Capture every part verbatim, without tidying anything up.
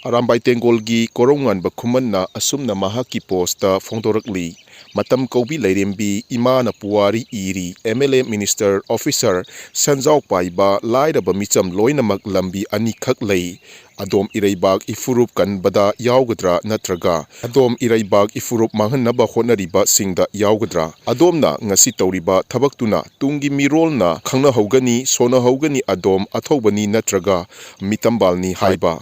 ꯑꯔꯥꯝꯕꯥꯏ ꯇꯦꯡꯒꯣꯜꯒꯤ ꯀꯣꯔꯧꯉꯥꯟꯕ ꯈꯨꯃꯟꯅ ꯑꯁꯨꯝꯅ ꯃꯍꯥꯛꯀꯤ ꯄꯣꯁꯇ ꯐꯣꯡꯗꯣꯔꯛꯂꯤ꯫ ꯃꯇꯝ ꯀꯧꯕꯤ ꯂꯥꯏꯔꯦꯝꯕꯤ ꯏꯃꯥꯅ ꯄꯨꯋꯥꯔꯤ ꯏꯔꯤ꯫ M L A, minister, officer ꯁꯦꯟꯖꯥꯎ ꯄꯥꯏꯕ ꯂꯥꯏꯔꯕ ꯃꯤꯆꯝ ꯂꯣꯏꯅꯃꯛ ꯂꯝꯕꯤ ꯑꯅꯤꯈꯛ ꯂꯩ꯫ ꯑꯗꯣꯝ ꯏꯔꯩꯕꯥꯛ ꯏꯐꯨꯔꯨꯞ ꯀꯟꯕꯗ ꯌꯥꯎꯒꯗ꯭ꯔꯥ ꯅꯠꯇ꯭ꯔꯒ ꯑꯗꯣꯝ ꯏꯔꯩꯕꯥꯛ ꯏꯐꯨꯔꯨꯞ ꯃꯥꯡꯍꯟꯅꯕ ꯍꯣꯠꯅꯔꯤꯕꯁꯤꯡꯗ ꯌꯥꯎꯒꯗ꯭ꯔꯥ? ꯑꯗꯣꯝꯅ ꯉꯁꯤ ꯇꯧꯔꯤꯕ ꯊꯕꯛꯇꯨꯅ ꯇꯨꯡꯒꯤ ꯃꯤꯔꯣꯜꯅ ꯈꯪꯅꯍꯧꯒꯅꯤ, ꯁꯣꯟꯅꯍꯧꯒꯅꯤ, ꯑꯗꯣꯝ ꯑꯊꯧꯕꯅꯤ ꯅꯠꯇ꯭ꯔꯒ ꯃꯤꯇꯝꯕꯥꯜꯅꯤ ꯍꯥꯏꯕ꯫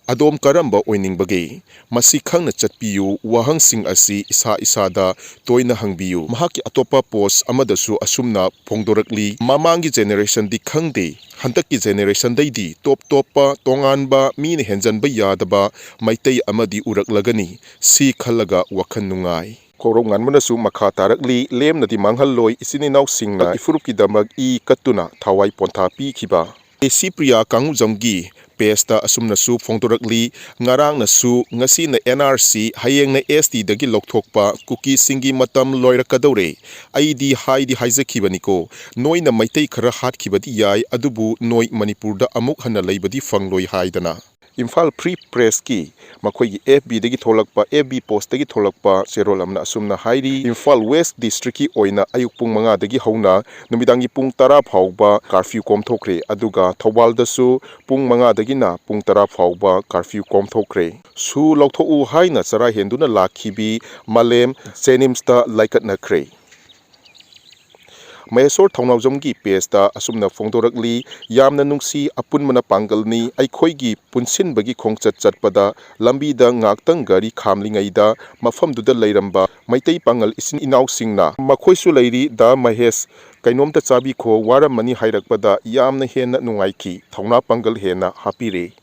ꯑꯗꯣꯝ ꯀꯔꯝꯕ ꯑꯣꯏꯅꯤꯡꯕꯒꯦ? ꯃꯁꯤ ꯈꯪꯅ ꯆꯠꯄꯤꯌꯨ꯫ ꯋꯥꯍꯪꯁꯤꯡ ꯑꯁꯤ ꯏꯁꯥ ꯏꯁꯥꯗ ꯇꯣꯏꯅ ꯍꯪꯕꯤꯌꯨ꯫ ꯃꯍꯥꯛꯀꯤ ꯑꯇꯣꯞꯄ ꯄꯣꯁ ꯑꯃꯗꯁꯨ ꯑꯁꯨꯝꯅ ꯐꯣꯡꯗꯣꯔꯛꯂꯤ, "ꯃꯃꯥꯡꯒꯤ ꯖꯦꯅꯦꯔꯦꯁꯟꯗꯤ ꯈꯪꯗꯦ, ꯍꯟꯗꯛꯀꯤ ꯖꯦꯅꯦꯔꯦꯁꯟꯗꯩꯗꯤ ꯇꯣꯞ ꯇꯣꯞꯄ ꯇꯣꯉꯥꯟꯕ ꯃꯤꯅ ꯍꯦꯟꯖꯟꯕ ꯌꯥꯗꯕ ꯃꯩꯇꯩ ꯑꯃꯗꯤ ꯎꯔꯛꯂꯒꯅꯤ꯫ ꯁꯤ ꯈꯜꯂꯒ ꯋꯥꯈꯜ ꯅꯨꯡꯉꯥꯏ"꯫ ꯀꯣꯔꯧ ꯉꯥꯟꯕꯅꯁꯨ ꯃꯈꯥ ꯇꯥꯔꯛꯂꯤ, ꯂꯦꯝꯅꯗꯤ ꯃꯥꯡꯍꯜꯂꯣꯏ, ꯏꯆꯤꯟ ꯏꯅꯥꯎꯁꯤꯡꯅ ꯏꯐꯨꯔꯨꯞꯀꯤꯗꯃꯛ ꯏ ꯀꯠꯇꯨꯅ ꯊꯋꯥꯏ ꯄꯣꯟꯊꯥ ꯄꯤꯈꯤꯕ꯫ ꯀꯦ ꯁꯤ ꯄ꯭ꯔꯤꯌꯥ ꯀꯥꯡꯉꯨꯖꯝꯒꯤ ꯄꯦꯖꯇ ꯑꯁꯨꯝꯅꯁꯨ ꯐꯣꯡꯗꯣꯔꯛꯂꯤ, "ꯉꯔꯥꯡꯅꯁꯨ, ꯉꯁꯤꯅ ꯑꯦꯟ ꯑꯥꯔ ꯁꯤ, ꯍꯌꯦꯡꯅ ꯑꯦꯁ ꯇꯤꯗꯒꯤ ꯂꯧꯊꯣꯛꯄ, ꯀꯨꯀꯤꯁꯤꯡꯒꯤ ꯃꯇꯝ ꯂꯣꯏꯔꯛꯀꯗꯧꯔꯦ꯫ ꯑꯩꯗꯤ ꯍꯥꯏꯗꯤ ꯍꯥꯏꯖꯈꯤꯕꯅꯤꯀꯣ, ꯅꯣꯏꯅ ꯃꯩꯇꯩ ꯈꯔ ꯍꯥꯠꯈꯤꯕꯗꯤ ꯌꯥꯏ, ꯑꯗꯨꯕꯨ ꯅꯣꯏ ꯃꯅꯤꯄꯨꯔꯗ ꯑꯃꯨꯛ ꯍꯟꯅ ꯂꯩꯕꯗꯤ ꯐꯪꯂꯣꯏ" ꯍꯥꯏꯗꯅ꯫ ꯏꯝꯐꯥꯜ ꯐ꯭ꯔꯤ ꯄ꯭ꯔꯦꯁꯀꯤ ꯃꯈꯣꯏꯒꯤ ꯑꯦꯐ ꯕꯤꯗꯒꯤ ꯊꯣꯛꯂꯛꯄ, ꯑꯦꯐ ꯕꯤ ꯄꯣꯁꯇꯒꯤ ꯊꯣꯛꯂꯛꯄ ꯆꯦꯔꯣꯜ ꯑꯃꯅ ꯑꯁꯨꯝꯅ ꯍꯥꯏꯔꯤ, "ꯏꯝꯐꯥꯜ ꯋꯦꯁ ꯗꯤꯁꯇ꯭ꯔꯤꯛꯀꯤ ꯑꯣꯏꯅ ꯑꯌꯨꯛ ꯄꯨꯡ ꯃꯉꯥꯗꯒꯤ ꯍꯧꯅ ꯅꯨꯃꯤꯗꯥꯡꯒꯤ ꯄꯨꯡ ꯇꯔꯥ ꯐꯥꯎꯕ ꯀꯥꯔꯐ꯭ꯌꯨ ꯀꯣꯝꯊꯣꯛꯈ꯭ꯔꯦ, ꯑꯗꯨꯒ ꯊꯧꯕꯥꯜꯗꯁꯨ ꯄꯨꯡ ꯃꯉꯥꯗꯒꯤꯅ ꯄꯨꯡ ꯇꯔꯥ ꯐꯥꯎꯕ ꯀꯥꯔꯐ꯭ꯌꯨ ꯀꯣꯝꯊꯣꯛꯈ꯭ꯔꯦ꯫ ꯁꯨ ꯂꯧꯊꯣꯛꯎ ꯍꯥꯏꯅ ꯆꯔꯥ ꯍꯦꯟꯗꯨꯅ ꯂꯥꯛꯈꯤꯕꯤ ꯃꯥꯂꯦꯝ ꯖꯦꯅꯤꯝꯁꯇ ꯂꯥꯏꯀꯠꯅꯈ꯭ꯔꯦ"꯫ ꯃꯍꯦꯁꯣꯔ ꯊꯧꯅꯥꯎꯖꯝꯒꯤ ꯄꯦꯖꯇ ꯑꯁꯨꯝꯅ ꯐꯣꯡꯗꯣꯔꯛꯂꯤ, "ꯌꯥꯝꯅ ꯅꯨꯡꯁꯤ, ꯑꯄꯨꯟꯕꯅ ꯄꯥꯡꯒꯜꯅꯤ꯫ ꯑꯩꯈꯣꯏꯒꯤ ꯄꯨꯟꯁꯤꯟꯕꯒꯤ ꯈꯣꯡꯆꯠ ꯆꯠꯄꯗ ꯂꯝꯕꯤꯗ ꯉꯥꯛꯇꯪ ꯒꯥꯔꯤ ꯈꯥꯝꯂꯤꯉꯩꯗ ꯃꯐꯝꯗꯨꯗ ꯂꯩꯔꯝꯕ ꯃꯩꯇꯩ ꯄꯥꯡꯒꯜ ꯏꯆꯤꯟ ꯏꯅꯥꯎꯁꯤꯡꯅ ꯃꯈꯣꯏꯁꯨ ꯂꯩꯔꯤ, ꯗꯥ ꯃꯍꯦꯁ, ꯀꯩꯅꯣꯝꯇ ꯆꯥꯕꯤꯈꯣ, ꯋꯥꯔꯝꯃꯅꯤ ꯍꯥꯏꯔꯛꯄꯗ ꯌꯥꯝꯅ ꯍꯦꯟꯅ ꯅꯨꯡꯉꯥꯏꯈꯤ, ꯊꯧꯅꯥ ꯄꯥꯡꯒꯜ ꯍꯦꯟꯅ ꯍꯥꯞꯄꯤꯔꯦ"꯫